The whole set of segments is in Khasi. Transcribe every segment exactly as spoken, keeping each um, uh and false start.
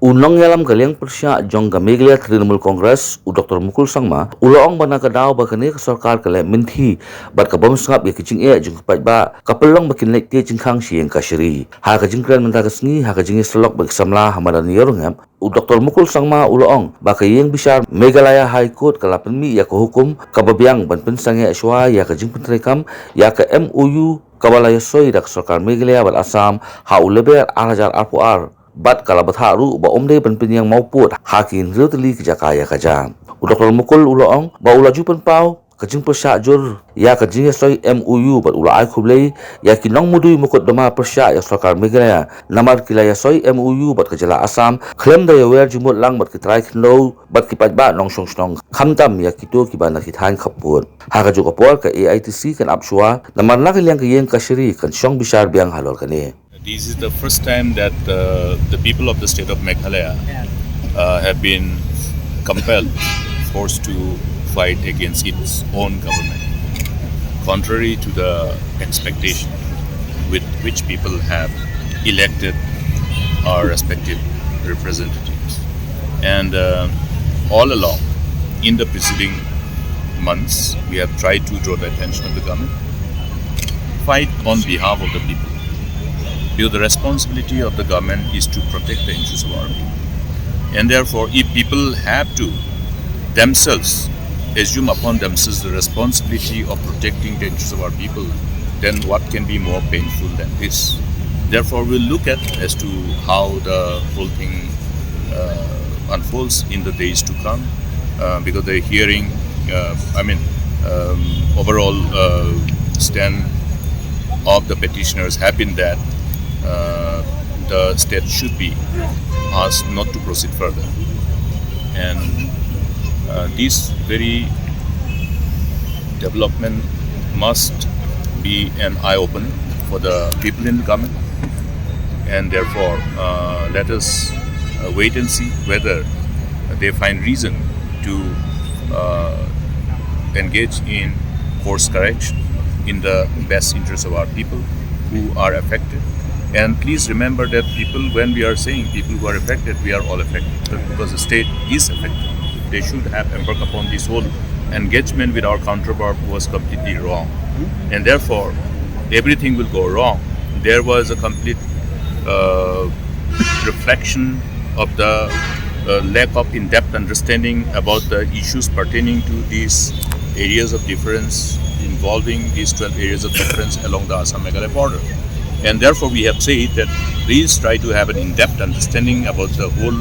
U nongïalam ka liang pyrshah jong ka Meghalaya Trinamool Congress, u Doctor Mukul Sangma, u la ong ba na ka daw ba kane ka sorkar ka leh mynthi bad ka bym sngap ïa ki jingeh jong ki paidbah, ka pynlong ba kin leit te jingkhang sha ïing kashari. Ha ka jingkren mynta ka sngi ha ka jingïasyllok bad ki samla ha madan Ïewrangep, u Doctor Mukul Sangma u la ong ba ka ïing bishar Meghalaya High Court ka la pynmih ïa ka hukum kaba biang ban pynsangeh shuwa ïa ka jingpyntreikam ïa ka M O U kaba la ïasoi da ka sorkar Meghalaya bad Assam ha u Lber ar hajar arphew ar, bad ka la bthah ruh ba um dei ban pynïeng mawpud ha ki hynriew tylli ki jaka ïa ka jam. U Doctor Mukul u la ong ba u la ju pynpaw ka jingpyrshah jur ïa ka jingïasoi M O U bad u la ai khublei ïa ki nongmudui mukotduma pyrshah ïa sorkar Meghalaya namar ki la ïasoi M O U bad ka jylla Assam khlem da ïawer jingmut lang bad ki trai khyndew bad ki paidbah nongshong shnong, khamtam ïa kito kiba na ki thaiñ khappud. Ha kajuh ka por ka A I T C kan ap shuwa namar na ka liang ka ïing kashari kan shong bishar biang halor kane. This is the first time that uh, the people of the state of Meghalaya uh, have been compelled, forced to fight against its own government, contrary to the expectation with which people have elected our respective representatives. And uh, all along, in the preceding months, we have tried to draw the attention of the government, fight on behalf of the people. Because the responsibility of the government is to protect the interests of our people. And therefore, if people have to themselves assume upon themselves the responsibility of protecting the interests of our people, then what can be more painful than this? Therefore, we'll look at as to how the whole thing uh, unfolds in the days to come, uh, because the hearing, uh, I mean, um, overall uh, stand of the petitioners have been that uh, the state should be asked not to proceed further. And uh, this very development must be an eye opener for the people in the government, and therefore uh, let us uh, wait and see whether they find reason to uh, engage in course correction in the best interest of our people who are affected. And please remember that people, when we are saying people who are affected, we are all affected, because the state is affected. They should have embarked upon this whole engagement with our counterpart who was completely wrong. And therefore, everything will go wrong. There was a complete uh, reflection of the uh, lack of in-depth understanding about the issues pertaining to these areas of difference involving these twelve areas of difference along the Assam-Meghalaya border. And therefore, we have said that please try to have an in-depth understanding about the whole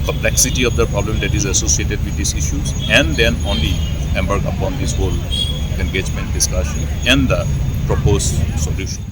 complexity of the problem that is associated with these issues, and then only embark upon this whole engagement discussion and the proposed solution.